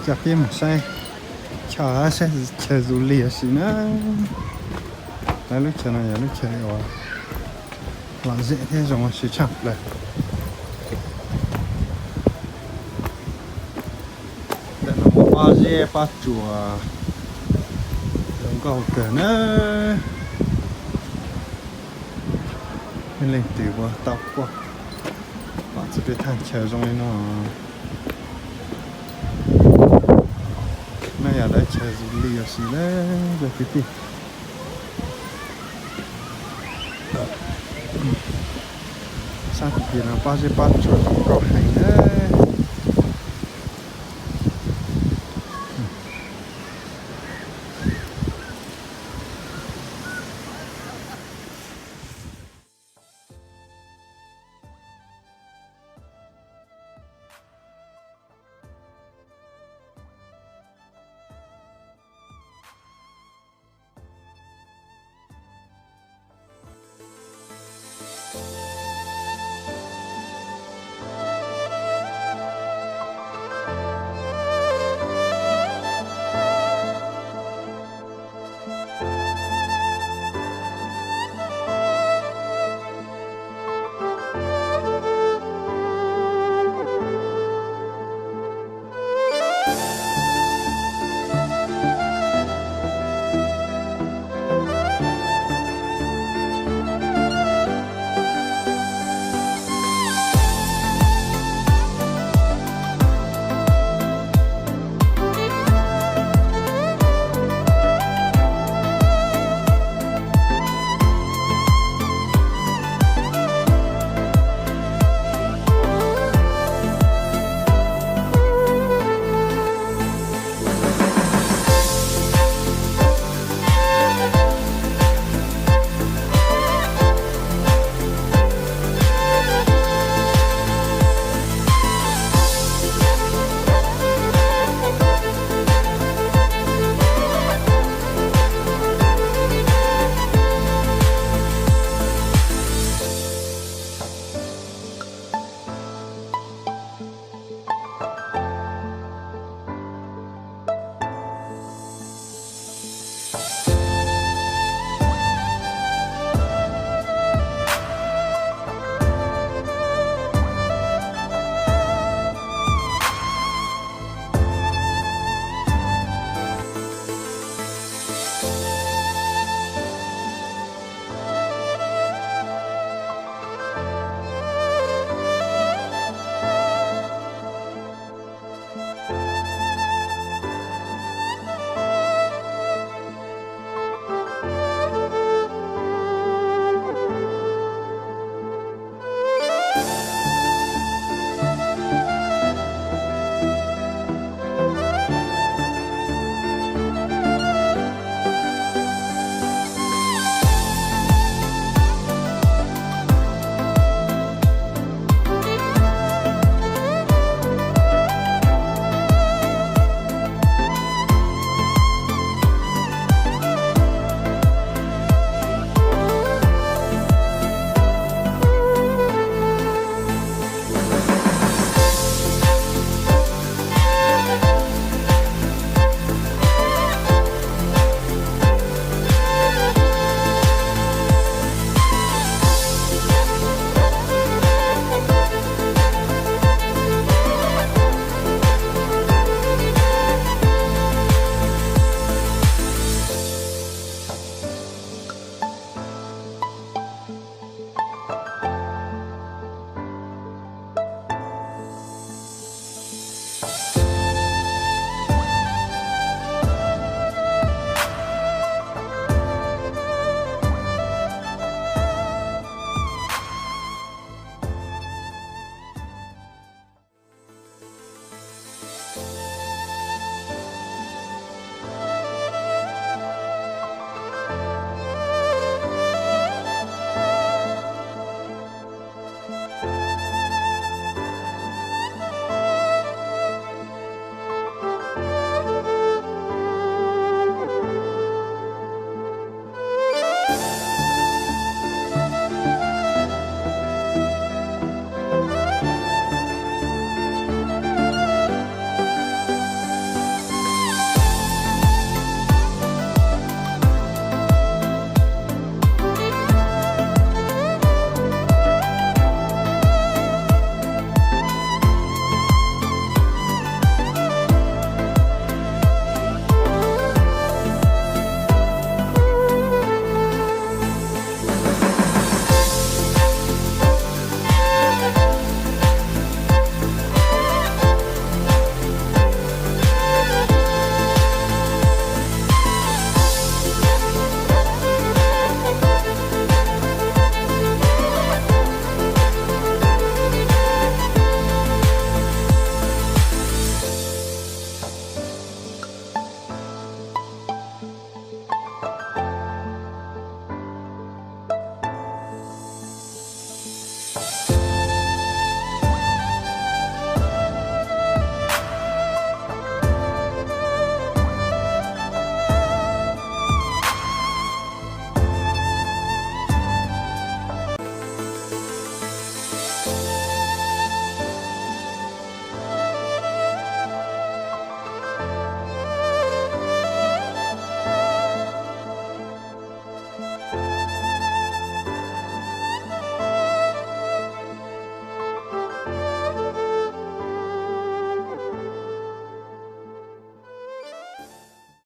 Coj peb mus saib chaw, saib chaw du lịch ua si na. Lawv lub chaw no yog lub chaw uas lom zem thiab zoo ua si tshaj plaws. Ntawm no muaj pob zeb pob tsuas zoo nkauj kawg na. Leej twg puas tau kuaj pom txog tej thaj chaw zoo li no. No yog lawv chaw du lịch ua si na cov kwv tij. Sab tim no pob zeb pob tsuas zoo nkauj heev na.